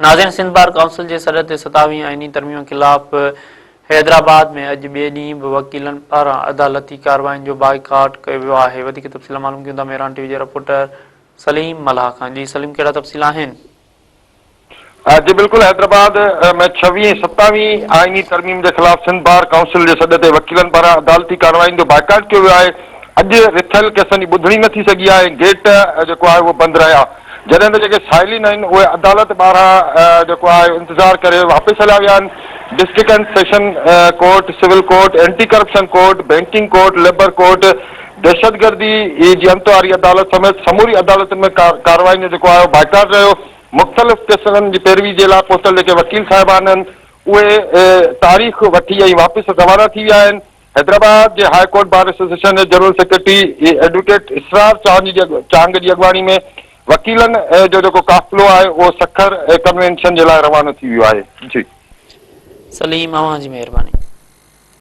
ناظرين Sindh bar council جي سڏ تي ستاويهين آئيني ترميم خلاف حيدرآباد ۾ اڄ ٻئي ڏينهن به وڪيلن پاران عدالتي ڪارروائين جو بائيڪاٽ ڪيو ويو آهي وڌيڪ تفصيل معلوم ڪيون ٿا مهراڻ ٽي وي جي رپورٽر سليم ملاح کان جي سليم ڪهڙا تفصيل آهن. جي بلڪل حيدرآباد ۾ ڇويهين ۽ ستاويهين آئيني ترميم جي خلاف سنڌ بار ڪائونسل جي سڏ تي وڪيلن پاران عدالتي ڪارروائين جو بائيڪاٽ ڪيو ويو آهي اڄ رٿيل ڪيسن جي ٻڌڻي نه ٿي سگهي آهي ۽ گيٽ جيڪو آهي اهو بند رهيا جڏهن ته جيڪي سائلين آهن اهي عدالت ٻاهران جيڪو آهي انتظار ڪري واپس هليا ويا آهن district and session court civil court anti corruption court banking court labour court دهشتگردي جي انت واري عدالت سميت سموري عدالتن ۾ ڪارروائين جو جيڪو آهي بائيڪاٽ رهيو مختلف ڪيسن جي پيروي جي لاء پهتل جيڪي وڪيل صاحبان آهن اهي تاريخ وٺي ۽ واپس روانا ٿي ويا آهن. حيدرآباد جي هاء ڪورٽ بار ايسوسيئيشن جي جنرل سيڪريٽري ايڊووڪيٽ اسرار چانگ جي اڳواڻي ۾ وڪيلن جو جيڪو قافلو آهي اهو سکر ڪنوينشن جي لاء روانو ٿي ويو آهي. جي. سليم اوهان جي مهرباني.